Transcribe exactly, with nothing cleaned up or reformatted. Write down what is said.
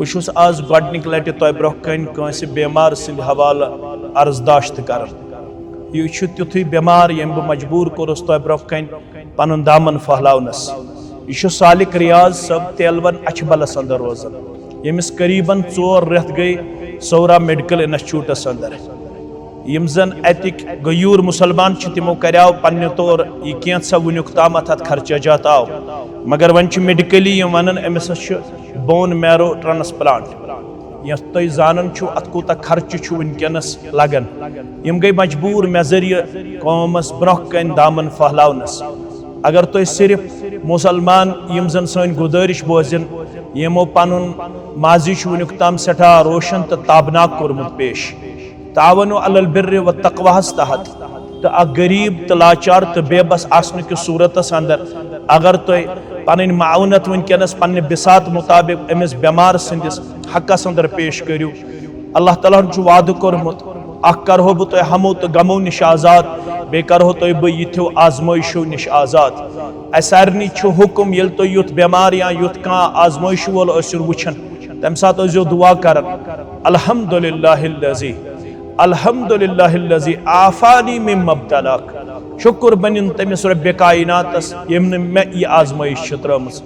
بہٕ چھُس آز گۄڈٕنِکہِ لٹہِ تۄہہِ برونٛہہ کنہِ کٲنٛسہِ بیمار سٕنٛدِ حوالہٕ عرضداشت کران۔ یہِ چھُ تیُتھُے بیمار، ییٚمۍ بہٕ مجبوٗر کوٚرُس تۄہہِ برونٛہہ کنہِ پنُن دامن پھٔہلاونس۔ یہِ چھُ سالک ریاض صٲب تیلون اچھبلس اندر روزان، ییٚمِس قریباً ژور رٮ۪تھ گٔے صورہ میڈیکل انسٹیٹیوٹس اندر۔ یِم زن اتِکۍ غیور مسلمان چھِ، تِمو کریاو پننہِ طور یہِ کینٛژھا وُنیُک تامتھ اتھ خرچہ جات آو، مگر وۄنۍ چھِ میڈیکلی یِم ونان، أمِس ہسا چھُ بون میرو ٹرانسپلانٹ۔ یتھ تُہۍ زانان چھِو، اتھ کوٗتاہ خرچہٕ چھُ وٕنکیٚنس لگان۔ یِم گٔے مجبوٗر مےٚ ذٔریعہٕ قومس برونٛہہ کنہِ دامن پھٔہلاونس۔ اگر تُہۍ صرف مسلمان یِم زن سٲنۍ گُزٲرِش بوزن، یِمو پنُن ماضی چھُ وٕنیُک تام سٮ۪ٹھاہ روشن تہٕ تابناک کوٚرمُت پیش، تعاونوا علی البر والتقویٰ ہس تحت، تہٕ اکھ غریب تہٕ لاچار تہٕ بے بس آسنہٕ کِس صورتس اندر اگر تُہۍ پنٕنۍ معاونت وٕنکیٚنس پننہِ بساط مطابق أمِس بیمار سٕنٛدِس حقس اندر پیش کٔرِو، اللہ تعالیٰ ہن چھُ وعدٕ کوٚرمُت، اکھ کرہو بہٕ تۄہہِ ہمو تہٕ غمو نِش آزاد، بیٚیہِ کرہو تۄہہِ بہٕ یِتھیو آزمٲیشو نِش آزاد۔ اسہِ سارنٕے چھُ حُکم، ییٚلہِ تُہۍ یُتھ بیمار یا یُتھ کانٛہہ آزمٲیشہِ وول ٲسِو وٕچھان، تمہِ ساتہٕ ٲسۍزیو دُعا کران، الحمدللہ الذی، الحمد للہ الذی عافانی مما ابتلاک۔ شکر بنِن تٔمِس رۄبِ کائناتس، ییٚمۍ نہٕ مےٚ یہِ آزمٲیش چھِ ترٲومٕژ۔